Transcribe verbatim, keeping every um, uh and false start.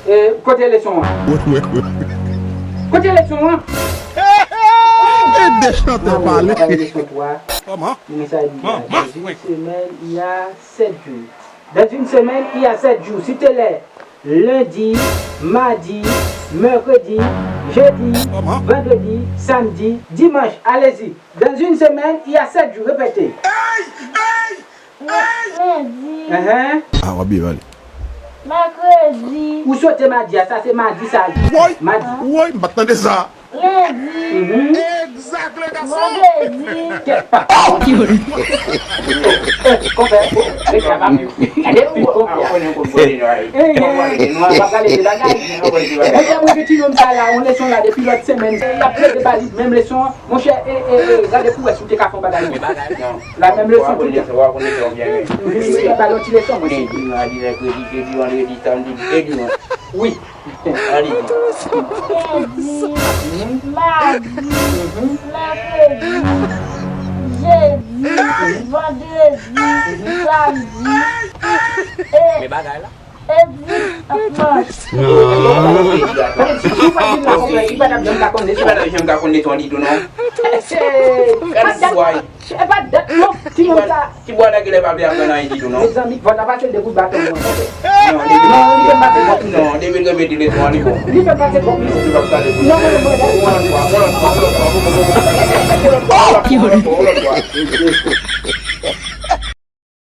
E, kote leson an? Kote leson an? Ede chantè pale. Leson twa. Kòman? Kòman? Mwen sa di. Dans une semaine, il y a sept jours. Dans une semaine, il y a sept jours. S'il te plaît, lundi, mardi, mercredi, jeudi, vendredi, samedi, dimanche. Allez-y. Dans une semaine, il y a sept jours. Répétez. Lendi. Hein? Ah, w ap byen pale. Mèkredi. Ou sote madi a, sa se madi sa. Woy! Woy, m pa t tande sa. Lendi. Mhm. Vandredi. Konpè, rete la pa m. Depi konpè. Hey, hey, nou ap pale de bagay. Monchè, mwen gen ti nonm sa la, yon leson la depi lòt semèn. Y ap plede ba li menm leson an. Monchè, e, e, e, gade pou wè si w te ka fè yon bagay. La menm leson tou. Wi, wi, ba lòt ti leson, monchè. Lendi, madi, mèkredi, jedi, vandredi, samdi, e dimanch. Wi. Allez-y. Lendi, madi, mèkredi, jedi, vandredi, samdi, e, e dimanch. Si w pa di l la konpè, li pa t ap janm ka konn leson. Li pa t ap janm ka konn leson ditou non. Gade bway. E pa dat non, ti moun sa. Ti bwa la genlè pa vle aprann anyen ditou non. Mezanmi, fò ta pase l de kout baton mwen. Non, li gen pase l. Non, depi l gen mete leson an li bon. Li fè pase l bon. Li p ap pale pou non, non, non, non. Yon lòt fwa, yon lòt fwa, yon lòt fwa. Yon lòt fwa, yon lòt fwa, yon lòt fwa.